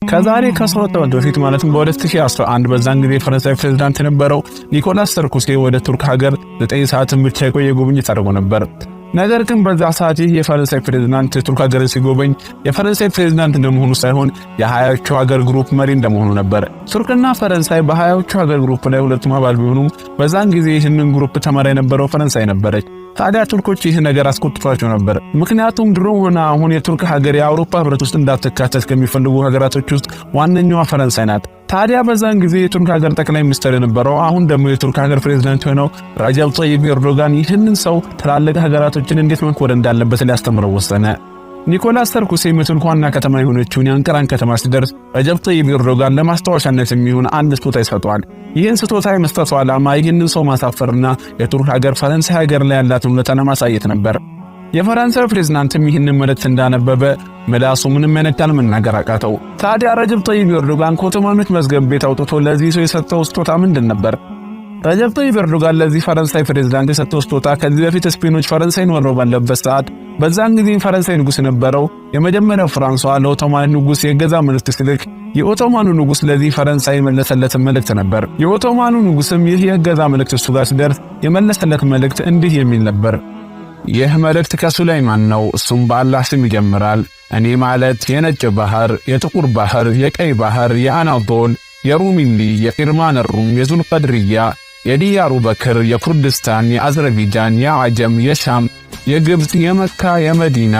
ከዛሬ ከ12 ዓመት በፊት ማለትም በ2011 በዛን ጊዜ የፈረንሳይ ፕሬዝዳንት የነበረው ኒኮላስ ሰርኮዚ ወደ ቱርክ ሀገር 9 ሰዓትን ብቻ የቆየ ጉብኝት አድርጎ ነበር። ነገር ግን በዛ ሰዓት ይህ የፈረንሳይ ፕሬዝዳንት የቱርክ ሀገርን ሲጎበኝ የፈረንሳይ ፕሬዝዳንት እንደመሆኑ ሳይሆን የ20ዎቹ ሀገር group መሪ እንደመሆኑ ነበር። ቱርክና ፈረንሳይ በ20ዎቹ ሀገር group ላይ ሁለቱም አባል ቢሆኑም በዛን ጊዜ ይህንን group ትመራ የነበረው ፈረንሳይ ነበረች። ታዲያ ቱርኮች ይህ ነገር አስቆጥቷቸው ነበር። ምክንያቱም ድሮም ሆነ አሁን የቱርክ ሀገር የአውሮፓ ህብረት ውስጥ እንዳትካተት ከሚፈልጉ ሀገራቶች ውስጥ ዋነኛዋ ፈረንሳይ ናት። ታዲያ በዛን ጊዜ የቱርክ ሀገር ጠቅላይ ሚኒስትር የነበረው፣ አሁን ደግሞ የቱርክ ሀገር ፕሬዝዳንት የሆነው ረጀብ ጠይብ ኤርዶጋን ይህንን ሰው ትላልቅ ሀገራቶችን እንዴት መክበር እንዳለበት ሊያስተምረው ወሰነ። ኒኮላስ ሰርኮዚ የቱርክ ዋና ከተማ የሆነችውን የአንካራን ከተማ ሲደርስ ረጀብ ጠይብ ኤርዶጋን ለማስታወሻነት የሚሆን አንድ ስጦታ ይሰጠዋል። ይህን ስጦታ የመስጠቱ ዓላማ ይህንን ሰው ማሳፈርና የቱርክ ሀገር ፈረንሳይ ሀገር ላይ ያላትን ውለታ ለማሳየት ነበር። የፈረንሳይ ፕሬዝዳንትም ይህንን መልእክት እንዳነበበ ምላሱ ምንም አይነት ቃል መናገር አቃተው። ታዲያ ረጀብ ጠይብ ኤርዶጋን ከኦቶማኖች መዝገብ ቤት አውጥቶ ለዚህ ሰው የሰጠው ስጦታ ምንድን ነበር? ረጀብ ጠይብ ኤርዶጋን ለዚህ ፈረንሳይ ፕሬዝዳንት የሰጠው ስጦታ ከዚህ በፊት ስፔኖች ፈረንሳይን ወረው ባለበት ሰዓት በዛን ጊዜ ፈረንሳይ ንጉሥ የነበረው የመጀመሪያው ፍራንሷ ለኦቶማን ንጉሥ የእገዛ መልእክት ሲልክ የኦቶማኑ ንጉሥ ለዚህ ፈረንሳይ የመለሰለትን መልእክት ነበር። የኦቶማኑ ንጉሥም ይህ የእገዛ መልእክት እሱ ጋር ሲደርስ የመለሰለት መልእክት እንዲህ የሚል ነበር። ይህ መልእክት ከሱላይማን ነው። እሱም በአላህ ስም ይጀምራል። እኔ ማለት የነጭ ባህር፣ የጥቁር ባህር፣ የቀይ ባህር፣ የአናዶል፣ የሩሚሊ፣ የቂርማን ሩም፣ የዙልቀድርያ፣ የዲያሩ በክር፣ የኩርድስታን፣ የአዘርቢጃን፣ የአጀም፣ የሻም፣ የግብፅ፣ የመካ፣ የመዲና፣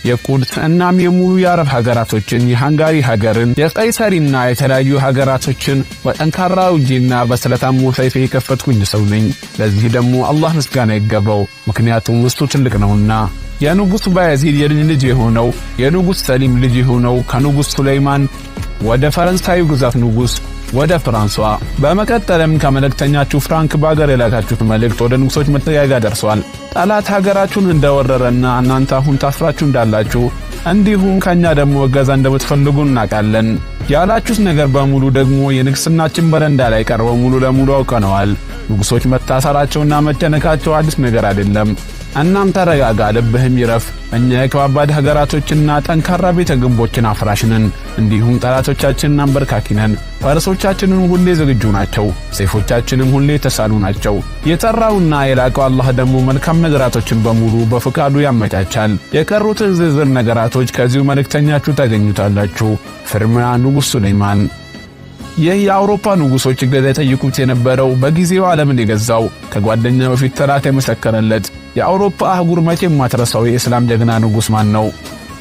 የቁድስ እናም የሙሉ የአረብ ሀገራቶችን፣ የሃንጋሪ ሀገርን፣ የቀይሰሪና የተለያዩ ሀገራቶችን በጠንካራ እጄና በስለታሙ ሰይፌ የከፈትኩኝ ሰው ነኝ። ለዚህ ደግሞ አላህ ምስጋና ይገባው፣ ምክንያቱም እሱ ትልቅ ነውና። የንጉሥ ባያዚድ የልጅ ልጅ የሆነው፣ የንጉሥ ሰሊም ልጅ የሆነው ከንጉሥ ሱለይማን ወደ ፈረንሳዩ ግዛት ንጉሥ ወደ ፍራንሷ። በመቀጠልም ከመልእክተኛችሁ ፍራንክ ባገር የላካችሁት መልእክት ወደ ንጉሶች መጠጊያ ደርሷል። ጠላት ሀገራችሁን እንደወረረና እናንተ አሁን ታስራችሁ እንዳላችሁ እንዲሁም ከኛ ደግሞ እገዛ እንደምትፈልጉ እናውቃለን። ያላችሁት ነገር በሙሉ ደግሞ የንግስናችን በረንዳ ላይ ቀርበው ሙሉ ለሙሉ አውቀነዋል። ንጉሶች መታሰራቸውና መጨነቃቸው አዲስ ነገር አይደለም። እናም ተረጋጋ፣ ልብህም ይረፍ። እኛ የከባባድ ሀገራቶችና ጠንካራ ቤተ ግንቦችን አፍራሽ ነን፣ እንዲሁም ጠላቶቻችንን አንበርካኪ ነን። ፈረሶቻችንም ሁሌ ዝግጁ ናቸው፣ ሰይፎቻችንም ሁሌ የተሳሉ ናቸው። የጠራውና የላቀው አላህ ደግሞ መልካም ነገራቶችን በሙሉ በፍቃዱ ያመቻቻል። የቀሩትን ዝርዝር ነገራቶች ከዚሁ መልእክተኛችሁ ታገኙታላችሁ። ፍርሚያ ንጉሥ ሱለይማን። ይህ የአውሮፓ ንጉሶች እገዛ የጠይቁት የነበረው፣ በጊዜው ዓለምን የገዛው፣ ከጓደኛው በፊት ጠላት የመሰከረለት፣ የአውሮፓ አህጉር መቼም የማትረሳው የእስላም ጀግና ንጉሥ ማን ነው?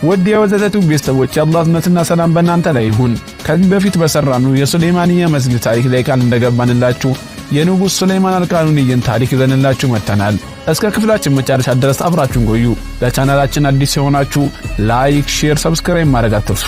ውድ የወዘተቱ ቤተሰቦች፣ የአላህ እዝነትና ሰላም በእናንተ ላይ ይሁን። ከዚህ በፊት በሰራነው የሱሌማንያ መስጊድ ታሪክ ላይ ቃል እንደገባንላችሁ የንጉሥ ሱሌማን አልቃኑንይን ታሪክ ይዘንላችሁ መጥተናል። እስከ ክፍላችን መጨረሻ ድረስ አብራችሁን ቆዩ። ለቻናላችን አዲስ የሆናችሁ like፣ share፣ subscribe ማድረግ አትርሱ።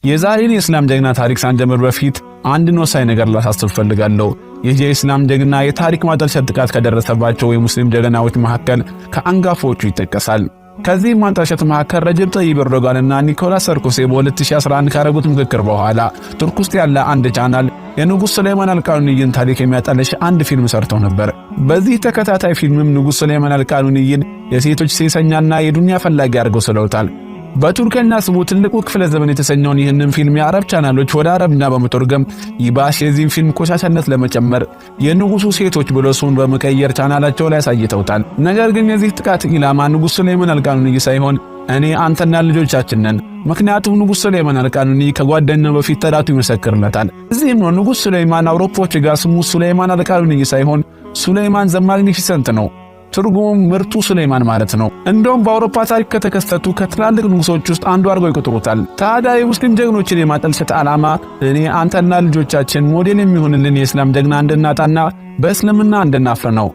የዛሬን የእስላም ጀግና ታሪክ ሳንጀምር በፊት አንድን ወሳኝ ነገር ላሳስብ ፈልጋለሁ። ይህ የእስላም ጀግና የታሪክ ማጠልሸት ጥቃት ከደረሰባቸው የሙስሊም ጀግናዎች መካከል ከአንጋፋዎቹ ይጠቀሳል። ከዚህም ማጠልሸት መካከል ረጀብ ጠይብ ኤርዶጋንና ኒኮላስ ሰርኮዚ በ2011 ካረጉት ምክክር በኋላ ቱርክ ውስጥ ያለ አንድ ቻናል የንጉሥ ሱሌይማን አልቃኑንይን ታሪክ የሚያጠለሽ አንድ ፊልም ሰርተው ነበር። በዚህ ተከታታይ ፊልምም ንጉሥ ሱሌይማን አልቃኑንይን የሴቶች ሴሰኛና የዱንያ ፈላጊ አድርገው ስለውታል። በቱርክኛ ስሙ ትልቁ ክፍለ ዘመን የተሰኘውን ይህንን ፊልም የአረብ ቻናሎች ወደ አረብኛ በመተርጎም ይባስ የዚህን ፊልም ቆሻሻነት ለመጨመር የንጉሱ ሴቶች ብሎ ስሙን በመቀየር ቻናላቸው ላይ አሳይተውታል። ነገር ግን የዚህ ጥቃት ኢላማ ንጉሥ ሱሌይማን አልቃኑኒ ሳይሆን እኔ፣ አንተና ልጆቻችን ነን። ምክንያቱም ንጉሥ ሱሌይማን አልቃኑኒ ከጓደኛው በፊት ጠላቱ ይመሰክርለታል። እዚህም ነው ንጉሥ ሱሌይማን አውሮፖች ጋር ስሙ ሱሌይማን አልቃኑኒ ሳይሆን ሱሌይማን the Magnificent ነው። ትርጉሙም ምርጡ ሱሌይማን ማለት ነው። እንደውም በአውሮፓ ታሪክ ከተከሰቱ ከትላልቅ ንጉሶች ውስጥ አንዱ አድርገው ይቆጥሩታል። ታዲያ የሙስሊም ጀግኖችን የማጠልሸት ዓላማ እኔ፣ አንተና ልጆቻችን ሞዴል የሚሆንልን የእስላም ጀግና እንድናጣና በእስልምና እንድናፍር ነው።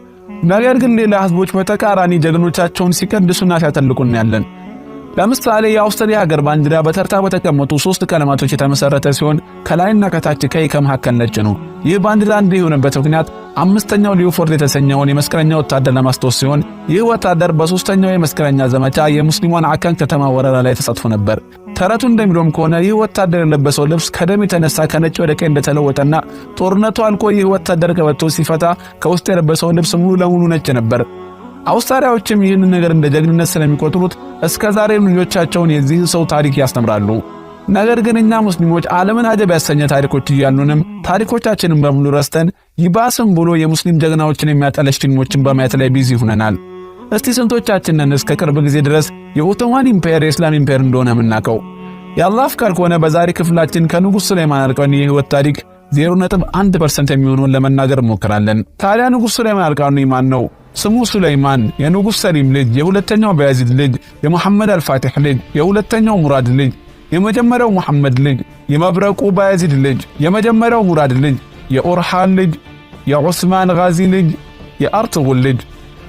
ነገር ግን ሌላ ህዝቦች በተቃራኒ ጀግኖቻቸውን ሲቀድሱና ሲያተልቁ እናያለን። ለምሳሌ የአውስትሪያ ሀገር ባንዲራ በተርታ በተቀመጡ ሶስት ቀለማቶች የተመሰረተ ሲሆን ከላይና ከታች ቀይ፣ ከመካከል ነጭ ነው። ይህ ባንዲራ እንዲህ የሆነበት ምክንያት አምስተኛው ሊዮፖልድ የተሰኘውን የመስቀለኛ ወታደር ለማስታወስ ሲሆን ይህ ወታደር በሶስተኛው የመስቀለኛ ዘመቻ የሙስሊሟን አካን ከተማ ወረራ ላይ ተሳትፎ ነበር። ተረቱ እንደሚለውም ከሆነ ይህ ወታደር የለበሰው ልብስ ከደም የተነሳ ከነጭ ወደ ቀይ እንደተለወጠና ጦርነቱ አልቆ ይህ ወታደር ቀበቶ ሲፈታ ከውስጥ የለበሰው ልብስ ሙሉ ለሙሉ ነጭ ነበር። አውስትራሊያዎችም ይህንን ነገር እንደ ጀግንነት ስለሚቆጥሩት እስከ ዛሬም ልጆቻቸውን የዚህን ሰው ታሪክ ያስተምራሉ። ነገር ግን እኛ ሙስሊሞች ዓለምን አጀብ ያሰኘ ታሪኮች እያሉንም ታሪኮቻችንን በሙሉ ረስተን ይባስም ብሎ የሙስሊም ጀግናዎችን የሚያጠለሽ ፊልሞችን በማየት ላይ busy ሆነናል። እስቲ ስንቶቻችንን እስከ ቅርብ ጊዜ ድረስ የኦቶማን Empire የእስላም empire እንደሆነ የምናውቀው? የአላህ ፍቃድ ከሆነ በዛሬ ክፍላችን ከንጉሥ ሱለይማን አልቃኑኒ የህይወት ታሪክ 0.1% የሚሆነውን ለመናገር እንሞክራለን። ታዲያ ንጉሥ ሱለይማን አልቃኑኒ ማን ነው? ስሙ ሱለይማን የንጉሥ ሰሊም ልጅ፣ የሁለተኛው ባያዚድ ልጅ፣ የሙሐመድ አልፋቲሕ ልጅ፣ የሁለተኛው ሙራድ ልጅ፣ የመጀመሪያው ሙሐመድ ልጅ፣ የመብረቁ ባያዚድ ልጅ፣ የመጀመሪያው ሙራድ ልጅ፣ የኦርሃን ልጅ፣ የዑስማን ጋዚ ልጅ፣ የአርቱጉል ልጅ።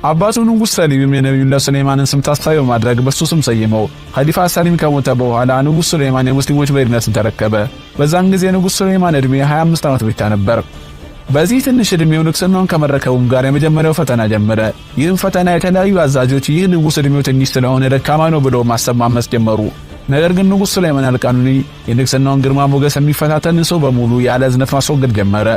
አባቱ ንጉሥ ሰሊምም የነቢዩላህ ሱለይማንን ስም ታሳቢ በማድረግ በሱ ስም ሰይመው። ኸሊፋ ሰሊም ከሞተ በኋላ ንጉሥ ሱለይማን የሙስሊሞች መሪነትን ተረከበ። በዛን ጊዜ ንጉሥ ሱለይማን ዕድሜ 25 ዓመት ብቻ ነበር። በዚህ ትንሽ ዕድሜው ንግስናውን ከመረከቡም ጋር የመጀመሪያው ፈተና ጀመረ። ይህም ፈተና የተለያዩ አዛዦች ይህ ንጉሥ ዕድሜው ትንሽ ስለሆነ ደካማ ነው ብለው ማሰብ ማመስ ጀመሩ። ነገር ግን ንጉሥ ሱለይማን አልቃኑኒ የንግስናውን ግርማ ሞገስ የሚፈታተን ሰው በሙሉ ያለ እዝነት ማስወገድ ጀመረ።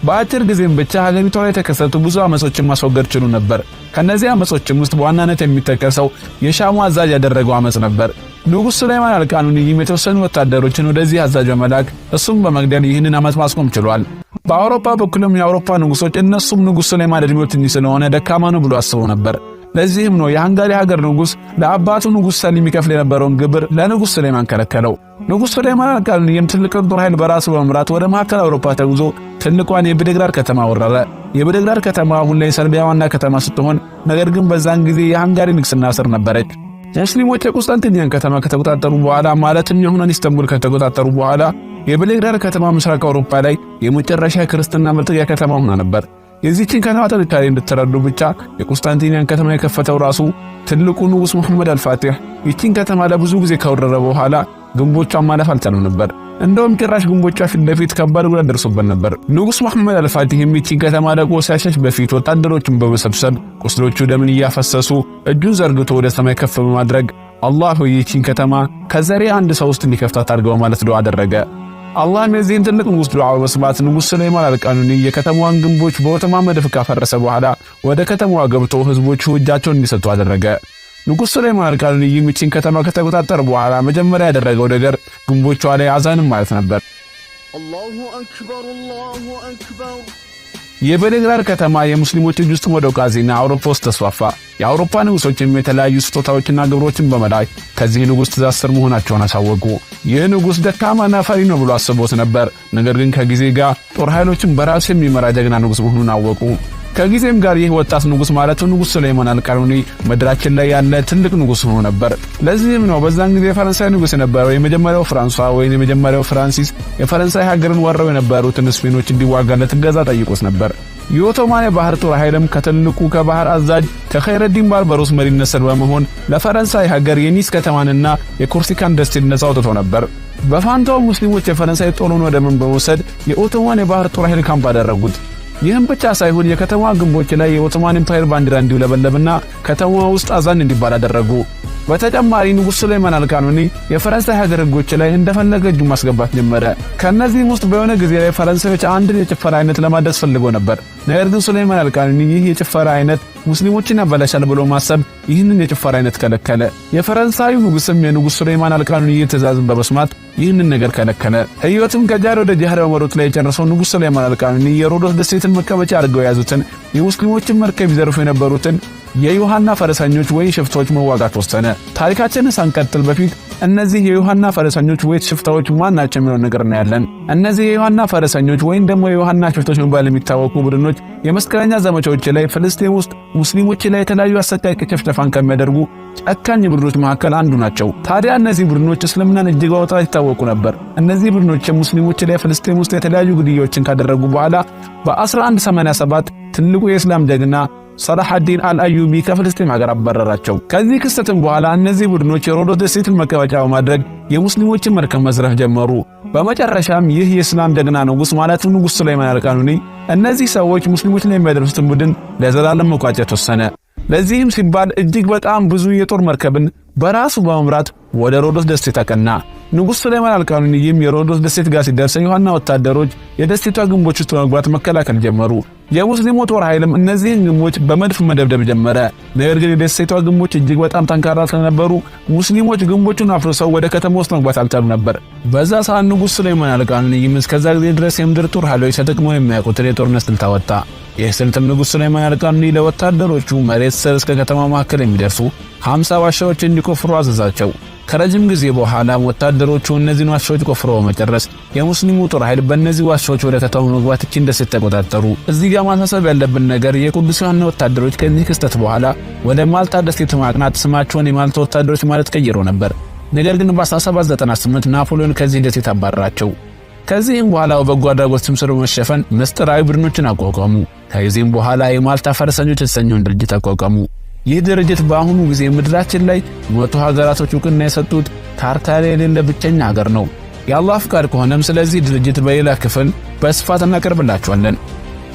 በአጭር ጊዜም ብቻ ሀገሪቷ ላይ የተከሰቱ ብዙ አመጾችን ማስወገድ ችሉ ነበር። ከነዚህ አመጾችም ውስጥ በዋናነት የሚጠቀሰው የሻሙ አዛዥ ያደረገው አመጽ ነበር። ንጉሥ ሱለይማን አልቃኑኒም የተወሰኑ ወታደሮችን ወደዚህ አዛዥ በመላክ እሱም በመግደል ይህንን አመጽ ማስቆም ችሏል። በአውሮፓ በኩልም የአውሮፓ ንጉሶች እነሱም ንጉሥ ሱለይማን ዕድሜው ትንሽ ስለሆነ ደካማ ነው ብሎ አስበው ነበር። ለዚህም ነው የሃንጋሪ ሀገር ንጉሥ ለአባቱ ንጉሥ ሰሊም ይከፍል የነበረውን ግብር ለንጉሥ ሱለይማን ከለከለው። ንጉሥ ሱለይማን አልቃኑኒም ትልቅን ጦር ኃይል በራሱ በመምራት ወደ መካከል አውሮፓ ተጉዞ ትልቋን የቤልግራድ ከተማ ወረረ። የቤልግራድ ከተማ አሁን ላይ ሰርቢያ ዋና ከተማ ስትሆን ነገር ግን በዛን ጊዜ የሃንጋሪ ንግስና ስር ነበረች። ሙስሊሞች የቁስጠንጢንያን ከተማ ከተቆጣጠሩ በኋላ፣ ማለትም የአሁኗን ኢስታንቡል ከተቆጣጠሩ በኋላ፣ የቤልግራድ ከተማ ምስራቅ አውሮፓ ላይ የመጨረሻ ክርስትና መጠጊያ ከተማ ሆና ነበር። የዚህችን ከተማ ጥንካሬ እንድትረዱ ብቻ የቁስጠንጢንያን ከተማ የከፈተው ራሱ ትልቁ ንጉሥ ሙሐመድ አልፋቲሕ ይህችን ከተማ ለብዙ ጊዜ ከወረረ በኋላ ግንቦቿን ማለፍ አልቻለም ነበር። እንደውም ጭራሽ ግንቦቿ ፊት ለፊት ከባድ ጉዳት ደርሶበት ነበር። ንጉሥ መሐመድ አልፋቲህም ይህችን ከተማ ለቆ ሲያሸሽ በፊት ወታደሮቹን በመሰብሰብ ቁስሎቹ ደምን እያፈሰሱ እጁን ዘርግቶ ወደ ሰማይ ከፍ በማድረግ አላህ ሆይ፣ ይህችን ከተማ ከዘሬ አንድ ሰው ውስጥ እንዲከፍታት አድርገው በማለት ዱዓ አደረገ። አላህም የዚህን ትልቅ ንጉሥ ዱዓ በመስማት ንጉሥ ሱለይማን አልቃኑኒ የከተማዋን ግንቦች በኦቶማን መድፍ ካፈረሰ በኋላ ወደ ከተማዋ ገብቶ ህዝቦቹ እጃቸውን እንዲሰጡ አደረገ። ንጉሥ ሱለይማን አልቃኑኒ ይህችን ከተማ ከተቆጣጠረ በኋላ መጀመሪያ ያደረገው ነገር ግንቦቿ ላይ አዛንም ማለት ነበር። الله أكبر الله أكبر። የቤልግራድ ከተማ የሙስሊሞች እጅ ውስጥ መውደቋ ዜና አውሮፓ ውስጥ ተስፋፋ። የአውሮፓ ንጉሶችም የተለያዩ ስጦታዎችና ግብሮችን በመላክ ከዚህ ንጉሥ ትእዛዝ ስር መሆናቸውን አሳወቁ። ይህ ንጉሥ ደካማና ፈሪ ነው ብሎ አስቦት ነበር። ነገር ግን ከጊዜ ጋር ጦር ኃይሎችን በራሱ የሚመራ ጀግና ንጉሥ መሆኑን አወቁ። ከጊዜም ጋር ይህ ወጣት ንጉሥ ማለትም ንጉሥ ሱለይማን አልቃኑኒ ምድራችን ላይ ያለ ትልቅ ንጉሥ ሆኖ ነበር። ለዚህም ነው በዛን ጊዜ የፈረንሳይ ንጉሥ የነበረው የመጀመሪያው ፍራንሷ ወይም የመጀመሪያው ፍራንሲስ የፈረንሳይ ሀገርን ወረው የነበሩትን ስፔኖች እንዲዋጋለት እገዛ ጠይቆት ነበር። የኦቶማን የባህር ጦር ኃይልም ከትልቁ ከባህር አዛዥ ከኸይረዲን ባርባሮስ መሪነት ስር በመሆን ለፈረንሳይ ሀገር የኒስ ከተማንና የኮርሲካን ደሴት ነጻ አውጥቶ ነበር። በፋንታው ሙስሊሞች የፈረንሳይ ጦሩን ወደብን በመውሰድ የኦቶማን የባህር ጦር ኃይል ካምፕ አደረጉት። ይህም ብቻ ሳይሆን የከተማዋ ግንቦች ላይ የኦቶማን Empire ባንዲራ እንዲውለበለብና ከተማዋ ውስጥ አዛን እንዲባል አደረጉ። በተጨማሪ ንጉሥ ሱለይማን አልቃኑኒ የፈረንሳይ ሀገር ሕጎች ላይ እንደፈለገ እጁን ማስገባት ጀመረ። ከእነዚህም ውስጥ በሆነ ጊዜ ላይ ፈረንሳዮች አንድን የጭፈራ አይነት ለማደስ ፈልጎ ነበር። ነገር ግን ሱለይማን አልቃኑኒ ይህ የጭፈራ አይነት ሙስሊሞችን ያበላሻል ብሎ ማሰብ ይህንን የጭፈራ አይነት ከለከለ። የፈረንሳዩ ንጉሥም የንጉሥ ሱለይማን አልቃኑኒ ትእዛዝን በመስማት ይህንን ነገር ከለከለ። ሕይወቱን ከጃር ወደ ጃር በመሮጥ ላይ የጨረሰው ንጉሥ ሱለይማን አልቃኑኒ የሮዶስ ደሴትን መቀመጫ አድርገው የያዙትን የሙስሊሞችን መርከብ ይዘርፉ የነበሩትን የዮሐና ፈረሰኞች ወይ ሽፍታዎች መዋጋት ወሰነ። ታሪካችንን ሳንቀጥል በፊት እነዚህ የዮሐና ፈረሰኞች ወይ ሽፍታዎች ማን ናቸው የሚለውን ነገር እናያለን። እነዚህ የዮሐና ፈረሰኞች ወይም ደግሞ የዮሐና ሽፍቶች በመባል የሚታወቁ ቡድኖች የመስቀለኛ ዘመቻዎች ላይ ፍልስጤም ውስጥ ሙስሊሞች ላይ የተለያዩ አሰቃቂ ጭፍጨፋን ከሚያደርጉ ጨካኝ ቡድኖች መካከል አንዱ ናቸው። ታዲያ እነዚህ ቡድኖች እስልምናን እጅግ በመጥላት ይታወቁ ነበር። እነዚህ ቡድኖች ሙስሊሞች ላይ ፍልስጤም ውስጥ የተለያዩ ግድያዎችን ካደረጉ በኋላ በ1187 ትልቁ የእስላም ጀግና ሰላሐዲን አልአዩቢ ከፍልስጤም ሀገር አባረራቸው። ከዚህ ክስተትም በኋላ እነዚህ ቡድኖች የሮዶስ ደሴትን መቀመጫ በማድረግ የሙስሊሞችን መርከብ መዝረፍ ጀመሩ። በመጨረሻም ይህ የእስላም ጀግና ንጉሥ ማለትም ንጉሥ ሱለይማን አልቃኑኒ እነዚህ ሰዎች ሙስሊሞችን የሚያደርሱትን ቡድን ለዘላለም መቋጨት ወሰነ። ለዚህም ሲባል እጅግ በጣም ብዙ የጦር መርከብን በራሱ በመምራት ወደ ሮዶስ ደሴት አቀና። ንጉሥ ሱለይማን አልቃኑኒይም የሮዶስ ደሴት ጋር ሲደርስ የዮሐና ወታደሮች የደሴቷ ግንቦች ውስጥ በመግባት መከላከል ጀመሩ። የሙስሊሙ ጦር ኃይልም እነዚህን ግንቦች በመድፍ መደብደብ ጀመረ። ነገር ግን የደሴቷ ግንቦች እጅግ በጣም ጠንካራ ስለነበሩ ሙስሊሞች ግንቦቹን አፍርሰው ወደ ከተማ ውስጥ መግባት አልቻሉ ነበር። በዛ ሰዓት ንጉሥ ሱለይማን አልቃኑኒይም እስከዛ ጊዜ ድረስ የምድር ጦር ኃይሎች ተጠቅመው የሚያውቁትን የጦርነት ስልት አወጣ። ይህ ስልትም ንጉሥ ሱለይማን አልቃኑኒ ለወታደሮቹ መሬት ስር እስከ ከተማ መካከል የሚደርሱ 50 ዋሻዎች እንዲቆፍሩ አዘዛቸው። ከረጅም ጊዜ በኋላ ወታደሮቹ እነዚህን ዋሻዎች ቆፍረው በመጨረስ የሙስሊሙ ጦር ኃይል በእነዚህ ዋሻዎች ወደ ከተማው መግባት ይህችን ደሴት ተቆጣጠሩ። እዚህ ጋር ማሳሰብ ያለብን ነገር የቅዱስ ዮሐንስ ወታደሮች ከዚህ ክስተት በኋላ ወደ ማልታ ደሴት ማቅናት ስማቸውን የማልታ ወታደሮች ማለት ቀይረው ነበር። ነገር ግን በ1798 ናፖሊዮን ከዚህ ደሴት አባረራቸው። ከዚህም በኋላ በበጎ አድራጎት ስም ስር በመሸፈን ምስጢራዊ ቡድኖችን አቋቋሙ። ከዚህም በኋላ የማልታ ፈረሰኞች የተሰኘውን ድርጅት አቋቋሙ። ይህ ድርጅት በአሁኑ ጊዜ ምድራችን ላይ 100 ሀገራቶች እውቅና የሰጡት ካርታ ላይ የሌለ ብቸኛ ሀገር ነው። የአላህ ፍቃድ ከሆነም ስለዚህ ድርጅት በሌላ ክፍል በስፋት እናቀርብላችኋለን።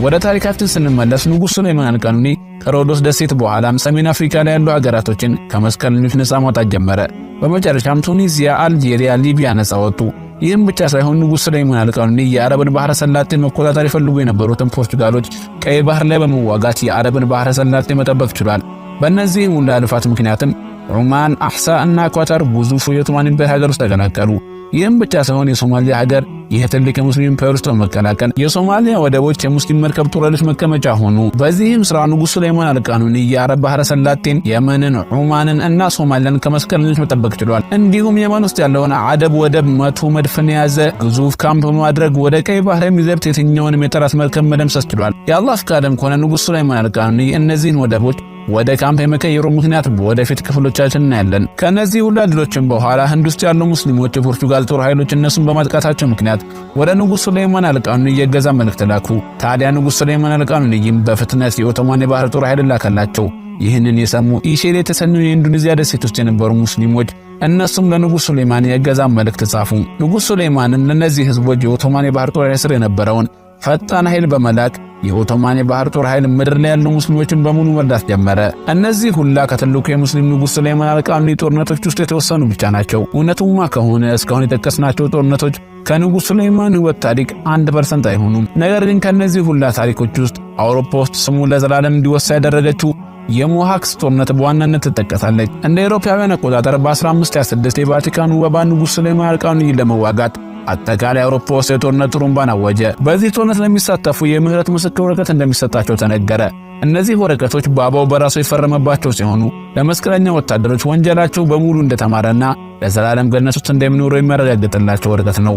ወደ ታሪካችን ስንመለስ ንጉሥ ሱለይማን አልቃኑኒ ከሮዶስ ደሴት በኋላም ሰሜን አፍሪካ ላይ ያሉ ሀገራቶችን ከመስቀለኞች ነፃ ማውጣት ጀመረ። በመጨረሻም ቱኒዚያ፣ አልጄሪያ፣ ሊቢያ ነፃ ወጡ። ይህም ብቻ ሳይሆን ንጉሥ ሱለይማን አልቃኑኒ የአረብን ባህረ ሰላጤን መቆጣጠር ይፈልጉ የነበሩትን ፖርቱጋሎች ቀይ ባህር ላይ በመዋጋት የአረብን ባህረ ሰላጤ መጠበቅ ችሏል። በእነዚህም ሁላ ልፋት ምክንያትም ዑማን፣ አሕሳ እና ኳታር ግዙፉ የኦቶማን ኢምፓየር ሀገር ውስጥ ተቀላቀሉ። ይህም ብቻ ሳይሆን የሶማሊያ ሀገር ይህ ትልቅ የሙስሊም ኢምፓየር ውስጥ በመቀላቀል የሶማሊያ ወደቦች የሙስሊም መርከብ ጦር ኃይሎች መቀመጫ ሆኑ። በዚህም ስራ ንጉሥ ሱለይማን አልቃኑኒ የአረብ ባህረ ሰላጤን፣ የመንን፣ ዑማንን እና ሶማሊያን ከመስቀለኞች መጠበቅ ችሏል። እንዲሁም የመን ውስጥ ያለውን አደብ ወደብ 100 መድፍን የያዘ ግዙፍ ካምፕ በማድረግ ወደ ቀይ ባህር የሚዘብት የትኛውንም የጠላት መርከብ መደምሰስ ችሏል። የአላህ ፍቃድም ከሆነ ንጉሥ ሱለይማን አልቃኑኒ እነዚህን ወደቦች ወደ ካምፕ የመቀየሩ ምክንያት ወደፊት ክፍሎቻችን እናያለን። ከነዚህ ሁሉ ድሎችም በኋላ ህንድ ውስጥ ያሉ ሙስሊሞች የፖርቱጋል ጦር ኃይሎች እነሱን በማጥቃታቸው ምክንያት ወደ ንጉሥ ሱለይማን አልቃኑኒ የእገዛ መልእክት ላኩ። ታዲያ ንጉሥ ሱለይማን አልቃኑኒይም በፍጥነት የኦቶማን የባህር ጦር ኃይል ላከላቸው። ይህንን የሰሙ ኢሼል የተሰኙ የኢንዶኔዚያ ደሴት ውስጥ የነበሩ ሙስሊሞች እነሱም ለንጉሥ ሱለይማን የእገዛ መልእክት ጻፉ። ንጉሥ ሱለይማንም ለእነዚህ ህዝቦች የኦቶማን የባህር ጦር ኃይል ስር የነበረውን ፈጣን ኃይል በመላክ የኦቶማን የባህር ጦር ኃይል ምድር ላይ ያሉ ሙስሊሞችን በሙሉ መርዳት ጀመረ። እነዚህ ሁላ ከትልቁ የሙስሊም ንጉሥ ሱለይማን አልቃኑኒ ጦርነቶች ውስጥ የተወሰኑ ብቻ ናቸው። እውነቱማ ከሆነ እስካሁን የጠቀስናቸው ጦርነቶች ከንጉሥ ሱለይማን ሕይወት ታሪክ 1% አይሆኑም። ነገር ግን ከእነዚህ ሁላ ታሪኮች ውስጥ አውሮፓ ውስጥ ስሙ ለዘላለም እንዲወሳ ያደረገችው የሞሃክስ ጦርነት በዋናነት ትጠቀሳለች። እንደ አውሮፓውያን አቆጣጠር በ1526 የቫቲካኑ ባባ ንጉሥ ሱለይማን አልቃኑኒን ለመዋጋት አጠቃላይ አውሮፓ ውስጥ የጦርነት ጥሩምባን አወጀ። በዚህ ጦርነት ለሚሳተፉ የምህረት ምስክር ወረቀት እንደሚሰጣቸው ተነገረ። እነዚህ ወረቀቶች ባባው በራሱ የፈረመባቸው ሲሆኑ ለመስቀለኛ ወታደሮች ወንጀላቸው በሙሉ እንደተማረና ለዘላለም ገነት ውስጥ እንደሚኖሩ የሚያረጋግጥላቸው ወረቀት ነው።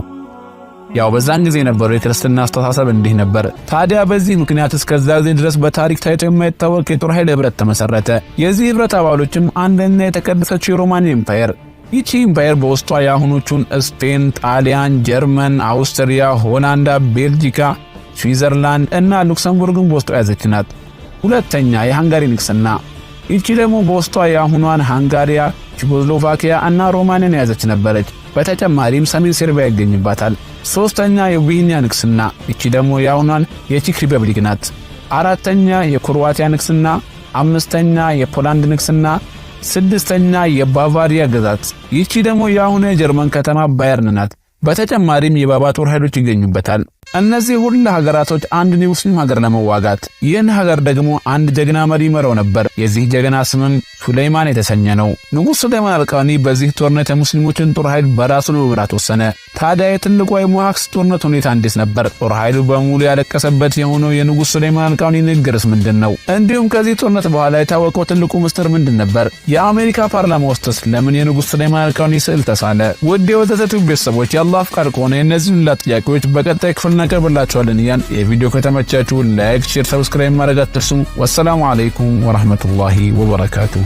ያው በዛን ጊዜ የነበረው የክርስትና አስተሳሰብ እንዲህ ነበር። ታዲያ በዚህ ምክንያት እስከዛ ጊዜ ድረስ በታሪክ ታይቶ የማይታወቅ የጦር ኃይል ህብረት ተመሰረተ። የዚህ ህብረት አባሎችም አንደኛ የተቀደሰችው የሮማን ኤምፓየር። ይቺ ኢምፓየር በውስጧ የአሁኖቹን ስፔን፣ ጣሊያን፣ ጀርመን፣ አውስትሪያ፣ ሆላንዳ፣ ቤልጂካ፣ ስዊዘርላንድ እና ሉክሰምቡርግን በውስጧ የያዘች ናት። ሁለተኛ የሃንጋሪ ንግስና። ይቺ ደግሞ በውስጧ የአሁኗን ሃንጋሪያ፣ ቼኮስሎቫኪያ እና ሮማንያን የያዘች ነበረች። በተጨማሪም ሰሜን ሴርቢያ ይገኝባታል። ሶስተኛ የቦሂሚያ ንግስና። ይቺ ደግሞ የአሁኗን የቼክ ሪፐብሊክ ናት። አራተኛ የክሮዋቲያ ንግስና፣ አምስተኛ የፖላንድ ንግስና፣ ስድስተኛ የባቫሪያ ግዛት። ይቺ ደግሞ የአሁኑ የጀርመን ከተማ ባየርን ናት። በተጨማሪም የባባ ጦር ኃይሎች ይገኙበታል። እነዚህ ሁሉ ሀገራቶች አንድ የሙስሊም ሀገር ለመዋጋት ይህን ሀገር ደግሞ አንድ ጀግና መሪ ይመራው ነበር። የዚህ ጀግና ስምም ሱለይማን የተሰኘ ነው። ንጉሥ ሱለይማን አልቃኒ በዚህ ጦርነት የሙስሊሞችን ጦር ኃይል በራሱ ለመምራት ወሰነ። ታዲያ የትልቋ የሞሃክስ ጦርነት ሁኔታ እንዴት ነበር? ጦር ኃይሉ በሙሉ ያለቀሰበት የሆነው የንጉሥ ሱለይማን አልቃኒ ንግግርስ ምንድን ነው? እንዲሁም ከዚህ ጦርነት በኋላ የታወቀው ትልቁ ምስጢር ምንድን ነበር? የአሜሪካ ፓርላማ ውስጥስ ለምን የንጉሥ ሱለይማን አልቃኒ ስዕል ተሳለ? ውድ የወተተቱ ቤተሰቦች የአላህ ፍቃድ ከሆነ የእነዚህን ሁላ ጥያቄዎች በቀጣይ ክፍል እናቀርብላችኋለን። እያን የቪዲዮ ከተመቻችሁ like፣ share፣ subscribe ማድረግ አትርሱ። والسلام عليكم ورحمة الله وبركاته።